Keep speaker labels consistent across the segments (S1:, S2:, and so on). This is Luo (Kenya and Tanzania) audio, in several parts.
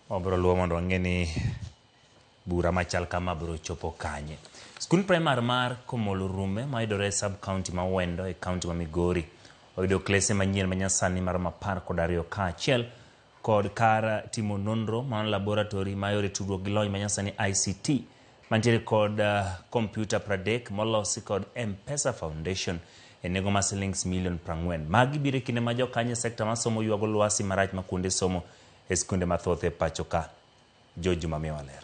S1: Wabiro luwo mondo wang'e ni bura machal kama biro chopo kanye. Skund primar mar Komolo Rume mayudore e sub county ma Wendo e county ma Migori oyudo klese manyien manyasani maromo 12 kaachiel kod kar timo nonro mar laboratory ma yore tudruok gi lony manyasani ICT mantiere kod kompyuta 30 molosi kod M-Pesa Foundation e nengo mar silings milion 40. Magi biro e kinde ma jokanyo e sekta mar somo ywago lwasi marach ma kuonde somo e skunde mathoth e pacho ka. George Juma miyowa ler.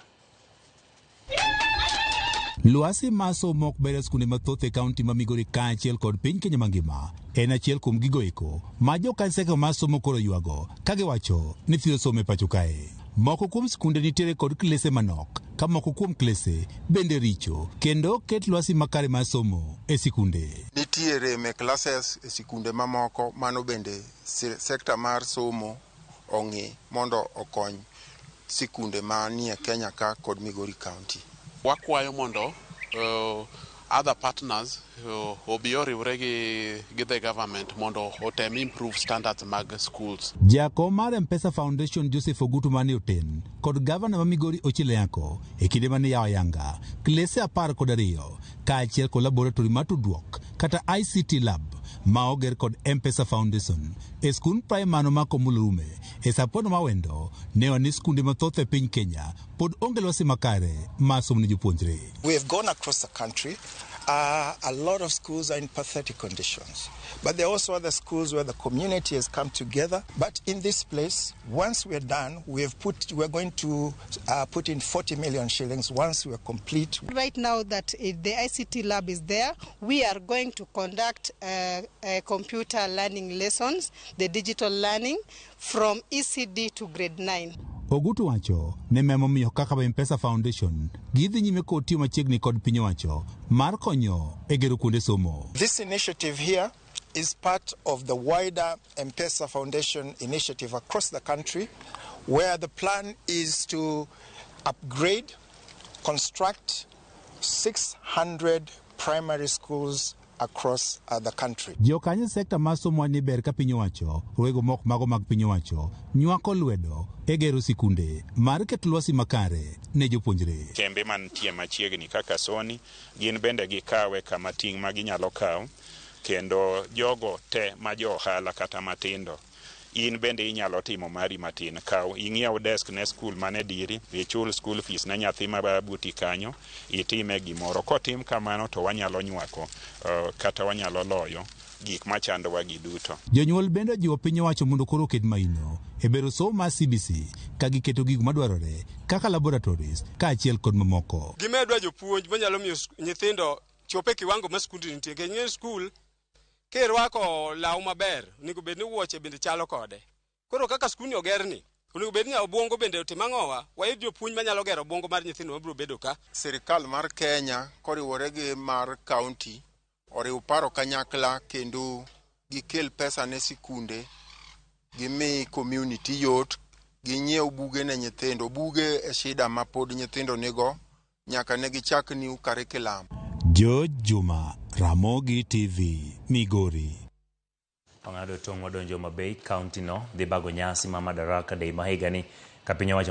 S2: Lwasi mar somo ok ber e skunde mathoth e kaunti ma Migori kaachiel kod piny Kenya mangima en achiel kuom gigo eko ma jokanseka mar somo koro ywago ka giwacho ni thiro somo e pacho kae. Moko kuom skunde nitiere kod klese manok ka moko kuom klese bende richo kendo ok ket lwasi makare mar somo e sikunde.
S3: Nitiere me classes e sikunde mamoko mano bende sekta mar somo ong'i mondo okony sikunde manie Kenya ka kod Migori County.
S4: Wakwayo mondo other partners obi oriwre gi the government mondo otem improve standards mag schools.
S2: Jakom mar M-Pesa Foundation Joseph Ogutu mane oten kod gavana ma Migori Ochilo Ayacko e kinde mane yawo ayanga klese 12 kaachiel kod laboratory mar tudruok kata ICT lab ma oger kod M-Pesa Foundation e skund primar ma Komolo Rume e Sapono ma Wendo ne ni skunde mathoth e piny Kenya pod onge lwasi makare mar somo ne jopuonjre.
S5: We have gone across the country. A lot of schools are in pathetic conditions. But there are also other schools where the community has come together. But in this place, once we're done, we're going to put in 40 million shillings once we're complete.
S6: Right now that the ICT lab is there, we are going to conduct computer learning lessons, the digital learning, from ECD to grade 9.
S2: Ogutu wacho ne memomiyo kaka M-Pesa Foundation gidhi nyime kod tiyo machiegni kod piny owacho mar konyo e gero kuonde somo.
S5: This initiative here is part of the wider M-Pesa Foundation initiative across the country, where the plan is to upgrade, construct 600 primary schools across the country.
S2: Jokanyo sekta mar somo ni ber ka piny owacho rwego mok mago mag piny owacho nywako lwedo e gero sikunde mar keto lwasi makare ne jopuonjre.
S7: Kembe mantie machiegni kaka Sony gin bende gikawe kama ting' ma ginyalo kawo kendo jogo te ma jo ohala kata matindo in bende inyalo timo mari matin kaw ing'iew desk ne skul mane diri ichul school fees ne nyathi ma buti kanyo itime gimoro kotim kamano to wanyalo nywako kata wanyalo loyo gik machandowa gi duto.
S2: Jonyuol bende ojiwo piny owacho mondo koro oket maino e bero somo mar CBC ka giketo gigo madwarore kaka laboratories kaachiel kod mamoko.
S8: Gimedwa jopuonj manyalo miyo nyithindo chop e kiwango ma skundni nitie. Nikech ing'e skul kirwako law maber onego bed ni wuoche bende chalo kode. Koro kaka skundni ogerni onego bed ni obwongo bende otim ang'owa wayud jopuonj manyalo gero obwongo mar nyithindo mabiro bedo ka.
S3: Sirikal mar Kenya koriwore gi mar county oriw paro kanyakla kendo gikel pesa ne sikunde gimi community yot ginyiew buge ne nyithindo. Buge e shida ma pod nyithindo nigo nyaka ne gichak new curriculum.
S2: George Juma, Ramogi TV, Migori.
S1: Ong'ado tong' wadonjo Homa Bay county no dhi bago nyasi ma Madaraka Day ma higani ka piny owacho.